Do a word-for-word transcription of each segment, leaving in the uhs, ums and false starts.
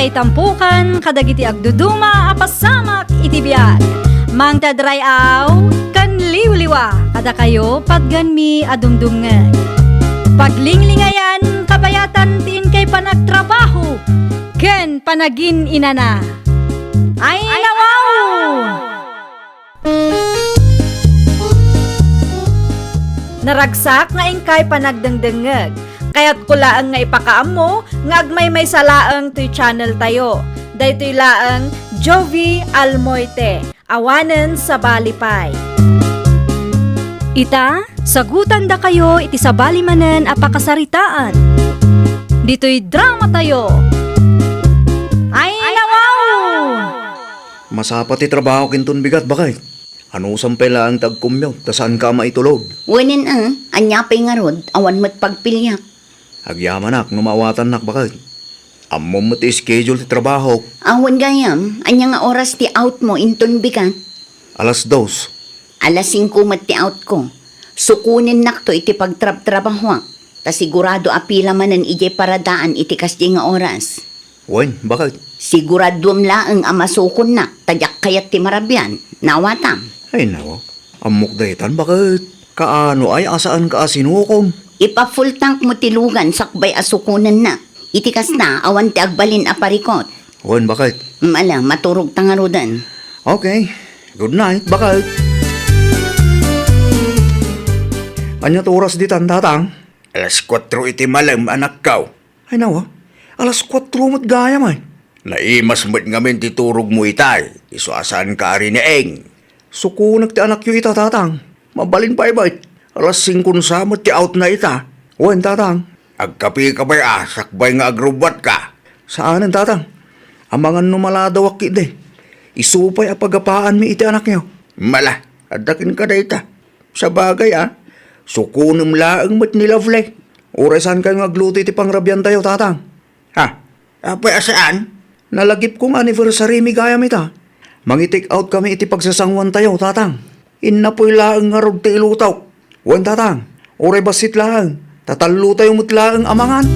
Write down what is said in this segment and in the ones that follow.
Itampukan kadagiti agduduma a pasamak iti biag. Mangted ray-aw ken liwliwa kadakayo patgenmi a dumdumngeg. Paglinglingayan kabayatan ti inkay panagtrabaho ken panagin-inana. Ay, nawaw! Naragsak nga inkay panagdengdengngeg. Kayatko laeng nga ipakaammo nga agmaymaysa laeng toy channel tayo. Daytoy laeng Jovie Almoite, awanen sabali pay. Ita, sagutandakayo iti sabali manen a pakasaritaan. Ditoy drama tayo. Ay, nawaw! Masapa ti trabahok inton bigat, baket. Anusam pay laeng ti agcommute, ta saanka a maitulod. Wenen a, ania pay ngarud, awan met pagpiliak. Agyamanak no maawatannak, baket. Ammom met ti schedule ti trabahok. Awan gayam, ania nga oras ti out mo inton bigat? Alas dos. Alas singko met ti out ko. Sukonennakto iti pagtrabtrabahoak, ta sigurado a pila manen idiay paradaan iti kasdiay nga oras. Wen, baket? Siguraduem laeng a masukonnak, ta diak kayat ti marabian. Nawatam? Ay, nawa. Ammok daytan, baket? Kaano ay a saanka a sinukon? Ipa-full tank mo ti lugan sakbay a sukonennak. Iti kasta, awan ti agbalin a parikot. Wen, baket? Mala, maturog ta ngaruden. Okay. Good night, baket. Ania ti oras ditan, tatang? Alas kuatro iti malem, anakko. Ay, nawa, alas kuatro met gayam, ay. Naimas met ngamin ti turogmo itay, isu a saanka a rinaing. Sukonek ti anakyo ita, tatang. Mabalin pay met. Alas singkon sa met ti outna ita. Wen, tatang. Agkapika pay a, sakbay nga agrubbuatka? Saanen, tatang. Amangan no maladawak ketdi. Isu pay a pagapaanmi iti anakyo. Mala, adda kenka dayta. Sabagay a, sukonem laeng met ni Lovely. Uray saankayo nga agluto iti pangrabiantayo, tatang. Ha? Apay a saan? Nalagipko nga anniversary mi gayam ita. Mangi-take out kami iti pagsasanguantayo, tatang. Innapoy laeng ngarud ti ilutok. Wen, tatang, uray bassit laeng, ta tallotayo met laeng a mangan.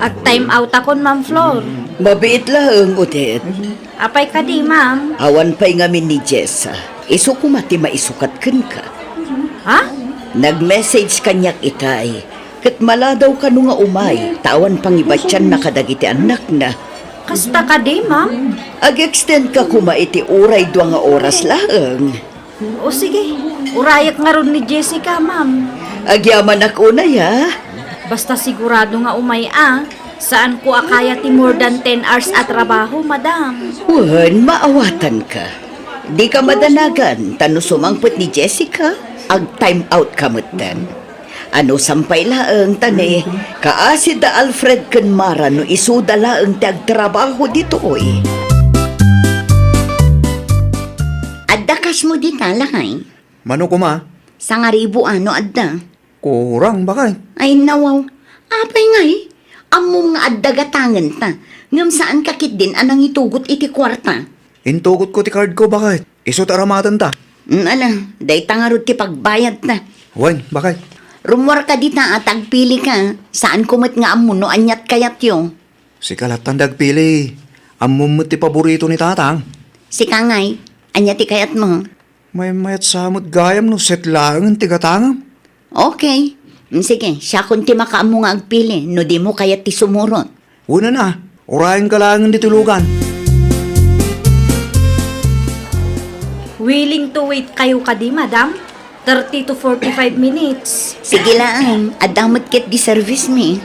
Ag-time outakon, Ma'am Flor. Mabiit laeng, Odette. Apay kadi, ma'am? Awan pay ngamin ni Jessa. Isu koma ti maisukat kenka. Ha? Nag-message kaniak itay, ket maladaw kano nga umay, ta awan pangibatianna kadagiti annakna. Kasta kadi, ma'am? Ag-extend ka koma iti uray dua nga oras laeng. O sige, urayek ngarud ni Jessica, ma'am. Agyamanak unay, a. Basta sigurado nga umay a. Saanko a kaya ti more than ten hours a trabaho, madam. Wen, maawatanka. Dika madanagan, ta no sumangpet ni Jessica, ag-time out ka metten. Anusam pay laeng ta ni, kaasi da Alfred ken Mara no isuda laeng ti agtrabaho ditoy. Adda cash mo dita, lakay? Mano koma? Sangaribu a no adda. Kurang, baket. Ay, nawaw. Apay ngay? Ammom nga adda gatangenta. Ngem saanka ketdin a nangitugot iti kuarta. Intugotko ti cardko, baket. Isu ti aramatenta. Mm, ala, dayta ngarud ti pagbayadta. Wen, baket. Rummuarka dita a ta agpilika. Saanko met nga ammo no aniat kayatyo. Sika lattan ti agpili. Ammom met ti paborito ni tatang. Sika ngay, ania ti kayatmo? Maymayat sa met gayam no set laengen ti gatangam. Okay. Mm, sige, siakon ti makaammo nga agpili no dimo kayat ti sumurot. Unan a, urayenka laengen ditoy lugan. Willing to wait kayo kadi, madam? Thirty to forty-five minutes. Sige laeng, adda met ketdi service mi.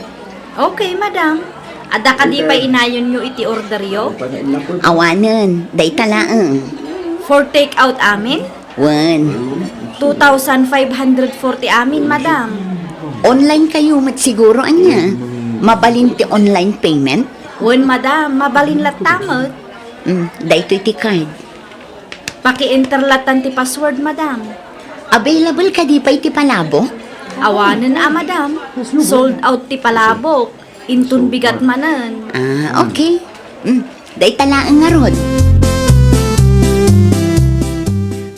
Okay, madam. Adda kadi pay inayonyo iti orderyo? Awanen, dayta laeng. For take out amin? Wen. Two thousand five hundred forty amin, madam. Online kayo met siguro, ania? Mabalin ti online payment? Wen, madam, mabalin latta met. Mm, daytoy ti card. Paki-enter lattan ti password, madam. Available kadi pay ti palabok? Awanen a, madam. Sold out ti palabok. Inton bigat manen. Ah, okay. Mm, dayta laeng ngarud.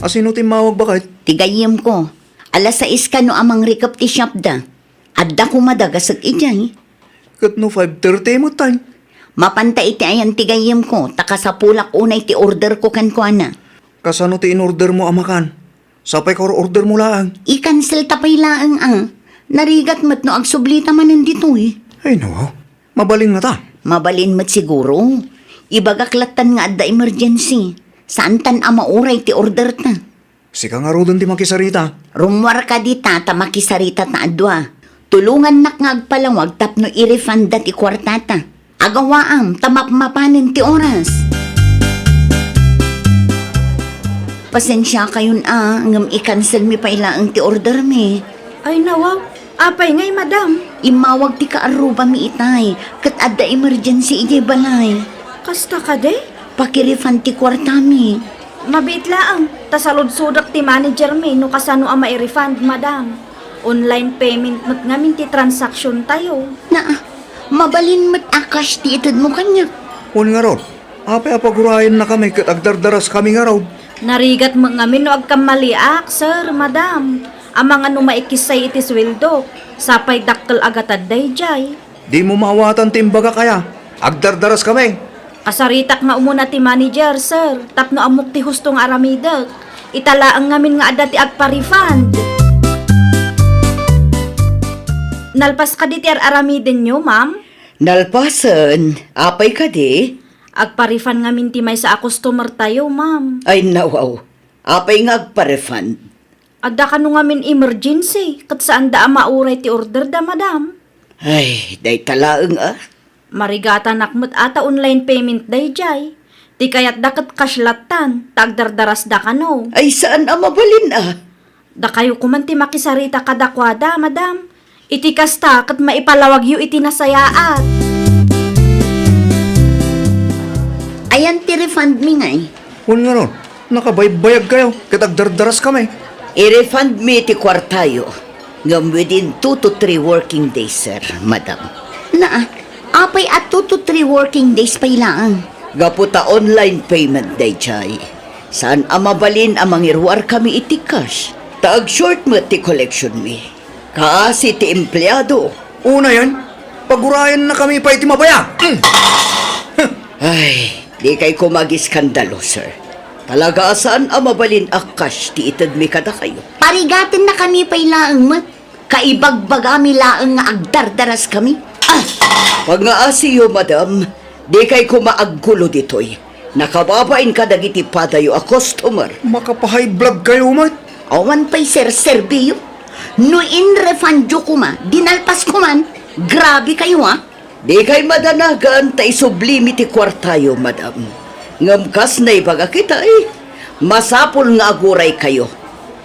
Asino ti immawag, baket? Ti gayyemko. Alas sais kano a mangrikep ti shopda. Adda koma dagasek idiay. Ket no five thirty met, tay? Mapanta iti ayan ti gayyemko, ta kasapulak unay ti orderko kenkuana. Kasano ti in-ordermo a makan? Sapay ka or-ordermo laeng. I-cancel ta pay laeng a. Narigat met no agsublita manen ditoy. Ay, no. Mabalin ngata. Mabalin met siguro. Ibagak lattan nga adda emergency. Saantan a mauray ti orderta. Sika ngaruden ti makisarita. Rummuarka dita ta makisarita ta a dua. Tulongannak nga agpalawag tapno i-refunda ti kuartata. Agawaam ta mapmapanen ti oras. Pasensiakayon a, ngem i-cancelmi pay laeng ti ordermi. Ay, nawaw. Apay ngay, madam? Immawag ti kaarrubami itay, ket adda emergency idiay balay. Kasta kadi? Pakirefund ti kuartami. Mabiit laeng, ta saludsodek ti managermi no kasano a mai-refund, madam. Online payment met ngamin ti transaksiontayo. Naa, mabalin met a cash ti itedmo kaniak. Wen ngarud, apay a pagurayennakami ket agdardaraskami ngarud? Narigat met ngamin no agkammaliak, sir, madam. Amangan no maikissay iti sueldok, sapay dakkel a gatad daydiay. Dimo maawatan ti imbagak aya. Agdardaraskami. Kasaritak nga umuna ti manager, sir, tapno ammok ti husto nga aramidek. Ita laeng ngamin nga adda ti agpa-refund. Nalpas kadi ti ar-aramidenyo, ma'am? Nalpasen. Apay kadi? Agpa-refund ngamin ti maysa a customer tayo, ma'am. Ay, nawaw. Apay nga agpa-refund? Adda kano ngamin emergency, ket saanda a mauray ti order da, madam. Ay, dayta laeng a. Marigatanak met a ta online payment daydiay. Ti kayatda ket cash lattan, ta agdardarasda kano. Ay, saan a mabalin a. Dakayo koman ti makisarita kadakuada, madam. Iti kasta, ket maipalawagyo iti nasayaat. Ayan ti refund mi ngay. Wen ngarud, nakabaybayag kayo, ket agdardaras kami. I-refund mi ti kuartayo, ngem within two to three working days, sir, madam. Naa, apay a two to three working days pay laeng? Gapu ta online payment daydiay. Saan a mabalin a mangiruar kami iti cash, ta ag-short met ti collection mi. Kaasi ti empleado. Unayen, pagurayennakami pay ti mabaya. Mm. Ay, dikay koma agiskandalo, sir. Talaga a saan a mabalin a cash ti itedmi kadakayo. Parigatennakami pay laeng met. Kaibagbagami laeng nga agdardaras kami. Ah! Pangaasiyo, madam. Dikay koma aggulo ditoy. Nakababain kadagiti padayo a customer. Makapahayblag kayo met. Awan pay serserbiyo. No in-refundyo koma, dinalpas koman. Grabe kayo, ah. Dikay madanagan ta isublimi ti kuartayo, madam. Ngem kas naibaga kitay, masapul nga aguray kayo.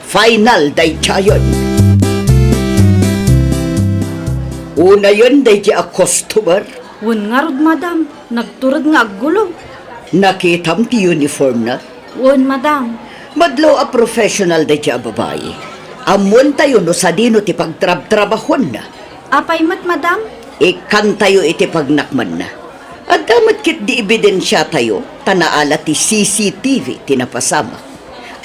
Final daydiayen. Unayen daydi a customer. Wen ngarud, madam, nagtured nga aggulo. Nakitam ti uniformna? Wen, madam. Madlaw a professional daydi a babai. Ammoentayo no sadino ti pagtrabtrabahuanna. Apay met, madam? Ikkantayo iti pagnakmanna. Adda met ketdi ebidensiatayo ta naala ti C C T V ti napasamak.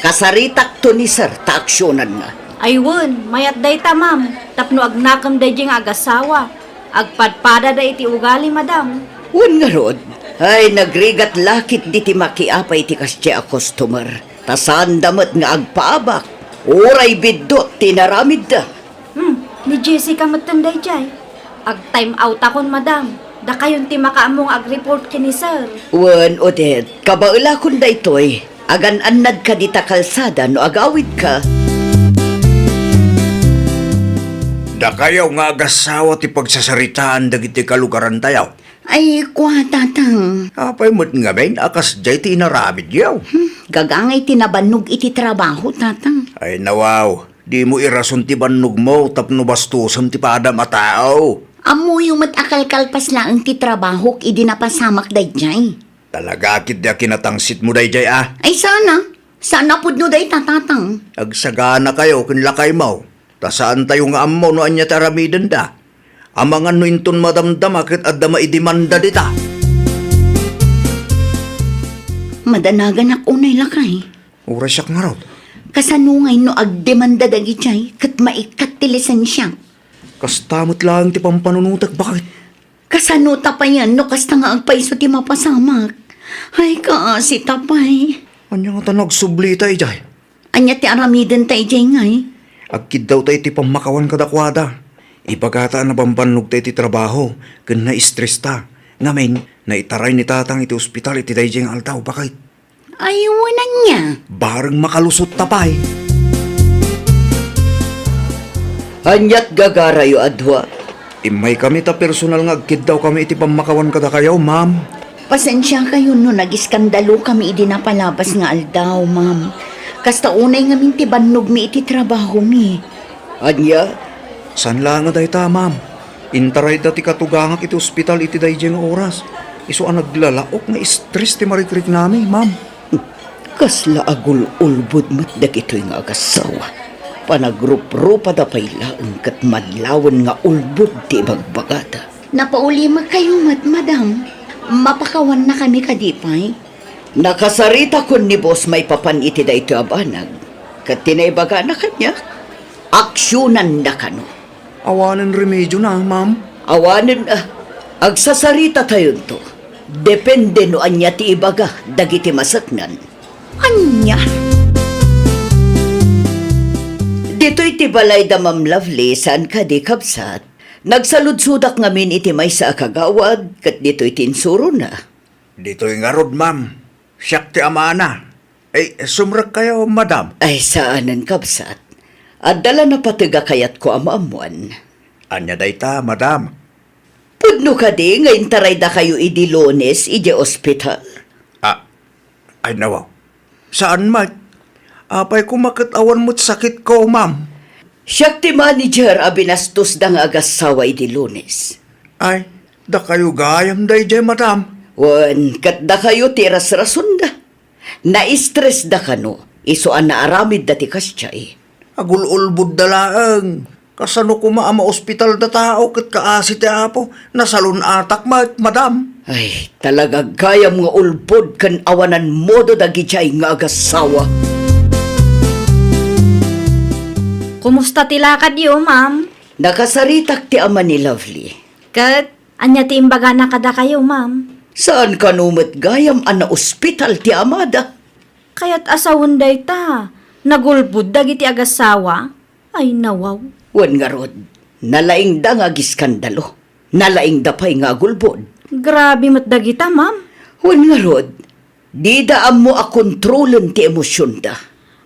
Kasaritakto ni sir ta aksionanna. Ay wen, mayat dayta, ma'am, tapno agnakem daydi nga agasawa. Agpadpadada iti ugali, madam. Wen ngarud, ay nagrigat la ketdi ti makiapay iti kasdiay a customer. Ta saanda met nga agpaabak, uray biddut ti inaramidda. Hmm, ni Jessica metten daydiay. Ag-time out akon, madam. Dakayon ti makaammo nga ag-report ken ni sir. Wen, Odette, kabaelakon daytoy. Agan-annad ka dita kalsada no agawidka. Dakayo nga agasawa ti pagsasaritaan dagiti kalugarantayo. Ay, kua, tatang. Apay met ngamin a kasdiay ti inaramidyo? Hmm, gagangay ti nabannog iti trabaho, tatang. Ay, nawaw, dimo irason ti bannogmo tapno bastosen ti padam a tao. Ammoyo met a kalkalpas laeng ti trabahok idi napasamak daydiay. Talaga ketdi a kinatangsitmo daydiay a? Ay, saan a? Saan a pudno dayta, tatang? Agsagana kayo ken lakaymo, ta saantayo nga ammo no ania ti aramidenda. Amangan no inton madamdama ket adda maidemanda dita. Madanaganak unay, lakay. Uray siak ngarud. Kasano ngay no agdemanda dagiti ay ket maikkat ti lisensiak? Kasta met laeng ti pampanunotek, baket. Sano ta payen no kasta nga agpayso ti mapasamak? Ay, kaasi ta pay. Ania ngata no agsublita idiay? Ania ti aramidenta idiay ngay? Agkiddawta iti pammakawan kadakuada. Ibagata a nabambannogta iti trabaho ken na-stresta. Ngamin, naitaray ni Tatang iti ospital iti daydiay nga aldaw. Baket? Ay, wen ania? Bareng makalusotta pay. Aniat gagarayo a dua? Immaykami ta personal nga agkiddawkami iti pammakawan kadakayo, ma'am. Pasensiakayon no nagiskandalokami idi napalabas nga aldaw, ma'am. Kasta unay ngamin ti bannogmi iti trabahomi. Ania? Saan laeng a dayta, ma'am. Intarayda ti katugangak iti ospital iti daydiay nga oras. Isu a naglalaok nga stress ti marikriknami, ma'am. Kasla agul-ulbod met dagitoy nga agassawa. Panagruprupada pay laeng ket madlawen nga ulbod ti ibagbagada. Napaulimekkayo met, madam. Mapakawannakami kadi pay? Nakasaritakon ni boss maipapan iti daytoy a banag. Ket ti naibagana kaniak, aksionanda kano. Awanen remedio na, ma'am? Awanen, ah, agsasaritatayonto. Depende no ania ti ibaga dagiti maseknan. Ania? Ditoy ti balay da Ma'am Lovely, saan kadi, kabsat? Nagsaludsodak ngamin iti maysa a kagawad, ket ditoy ti insurona. Ditoy ngarud, ma'am. Siak ti amana. Ay, sumrekkayo, madam. Ay, saanen, kabsat. Adda la napateg a kayatko a maammuan. Ania dayta, madam? Pudno kadi nga intaraydakayo idi Lunes idiay ospital? Ah, ay, nawaw. Saan met? Apay koma ket awan met sakitko, ma'am? Siak ti manager a binastosda nga agassawa idi Lunes. Ay, dakayo gayam daydiay, madam. Wen, ket dakayo ti irasrasonda. Naistresda kano, isu a naaramidda ti kasdiay. Agul-ulbodda laeng. Kasano koma a maospitalda tao ket kaasi ti Apo? Nasalun-atak met, madam. Ay, talaga gayam nga ulbod ken awanan modo dagidiay nga agassawa. Kumusta ti lakadyo, ma'am? Nakasaritak ti ama ni Lovely. Ket ania ti imbagana kadakayo, ma'am? Saan kano met gayam a naospital ti amada? Kayat a sawen dayta, nagulbod dagiti agassawa? Ay, nawaw. Wen ngarud, nalaingda nga agiskandalo. Nalaingda pay nga agulbod. Grabe met dagita, ma'am. Wen ngarud, dida ammo a kontrolen ti emosionda.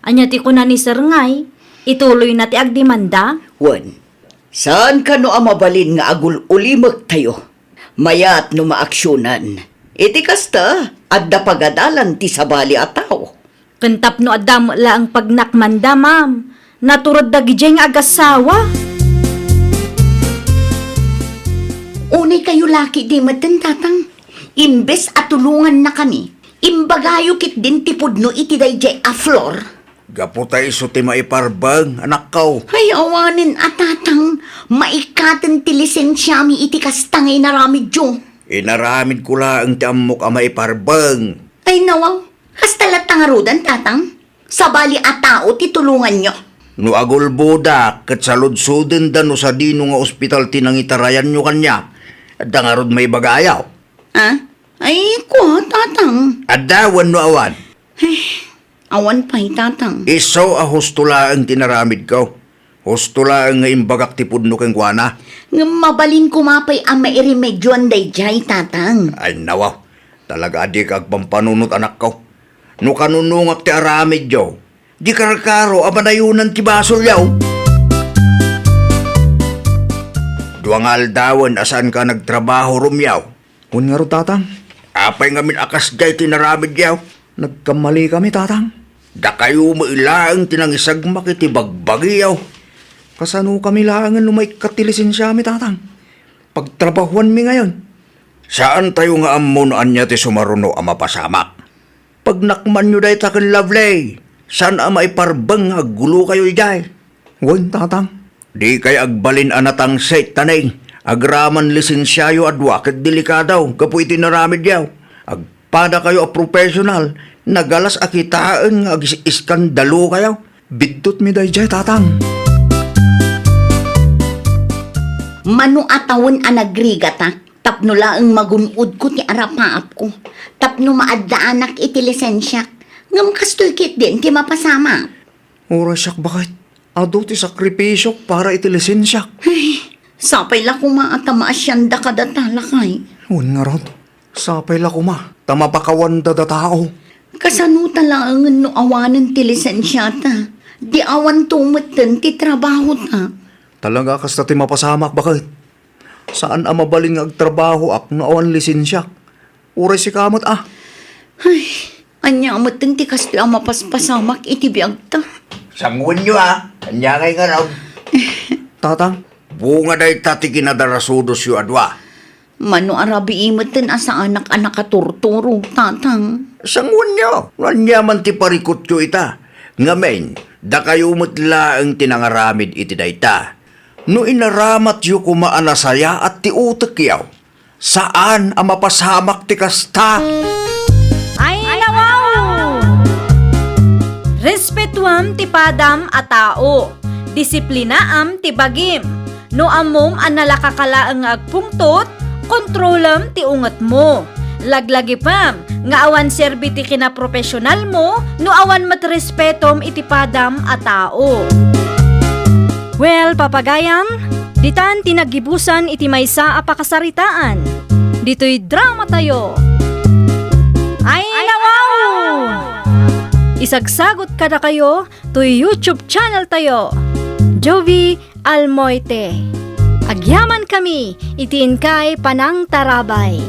Ania ti kuna ni Sir ngay? Ituloyna ti agdemanda? Wen, saan kano a mabalin nga agul-ulimektayo? Mayat no maaksionan. Iti kasta, adda pagadalan ti sabali a tao. Ken tapno adda met laeng pagnakmanda, ma'am, naturod dagidiay nga agassawa. Unay kayo laki di metten, Tatang. Imbes a tulongannakami, imbagayo ketdin ti pudno iti daydiay a floor. Gapu ta isu ti maiparbeng, anakko. Ay, awanen a, Tatang, maikkaten ti lisensiami iti kasta nga inaramidyo. Inaramidko laeng ti ammok a maiparbeng. Ay, nawaw. Kasta latta ngaruden, Tatang? Sabali a tao ti tulonganyo. No agulbodak ket saludsodenda no sadino nga ospital ti nangitarayanyo kaniak, adda ngarud maibagayo? Ah? Ay, kua, Tatang. Adda wenno awan? Ay, awan pay, Tatang. Isu a husto laeng ti inaramidko. Husto laeng nga imbagak ti pudno kenkuana. Ngem mabalin koma pay a mairemedioan daydiay, Tatang. Ay, nawaw. Talaga a dika agpampanunot, anakko. No kanunongak ti aramidyo, di karkaro a manayonan ti basolyo. Dua nga aldawen a saanka nagtrabaho, Romeo. Wen ngarud, Tatang. Apay ngamin a kasdiay ti inaramidyo? Nagkammalikami, Tatang. Dakayo met laeng ti nangisagmak iti bagbagiyo. Kasanokami laengen no maikkat ti lisensiami, Tatang? Pagtrabahuanmi ngayon. Saantayo nga ammo no ania ti sumaruno a mapasamak. Pagnakmanyo dayta ken Lovely, saan a maiparbeng nga aggulokayo idiay. Wen, Tatang. Dikay agbalin a natangsit, Taneng. Agraman lisensiayo a dua ket delikado gapu iti inaramidyo. Agpadakayo a professional, nagalas a kitaen nga agis-iskandalokayo. Biddutmi daydiay, Tatang. Mano a tawen a nagrigatak, Tapno laeng magun-odko ti arapaapko, tapno maaddaanak iti lisensiak, ngem kastoy ketdin ti mapasamak. Uray siak, baket, adu ti sakripisiok para iti lisensiak. Ay, sapay la koma a ta maasiandaka data, lakay. Wen ngarud, sapay la koma ta mapakawanda datao. Kasano ta laengen no awanen ti lisensiata? Di awanto metten ti trabahota. Talaga kasta ti mapasamak, baket. Saan a mabalin nga agtrabahoak no awan lisensiak. Uray sika met a. Ay, ania metten ti kastoy a mapaspasamak iti biagta? Sanguenyo a, ania ngay ngarud? Tatang? Bunga dayta ti kinadarasudosyo a dua. Mano a rabii metten a saanak a nakaturturo, Tatang? Sanguenyo, no ania man ti parikutyo ita. Ngamin, dakayo met laeng ti nangaramid iti dayta. No inaramatyo koma a nasayaat ti utekyo, saan a mapasamak ti kasta. Ay, nawaw! Respetuam ti padam a tao. Disiplinaam ti bagim. No ammom a nalaka ka laeng nga agpungtot, kontrolam ti ungetmo. Laglagipem nga awan serbi ti kinaprofesionalmo no awan met respetom iti padam a tao. Well, papagayam, ditan ti naggibusan iti maysa a pakasaritaan. Ditoy dramatayo. Ay, nawaw! Isagsagot kadakayo toy YouTube channel tayo, Jovie Almoite. Agyaman kami iti inkay panangtarabay.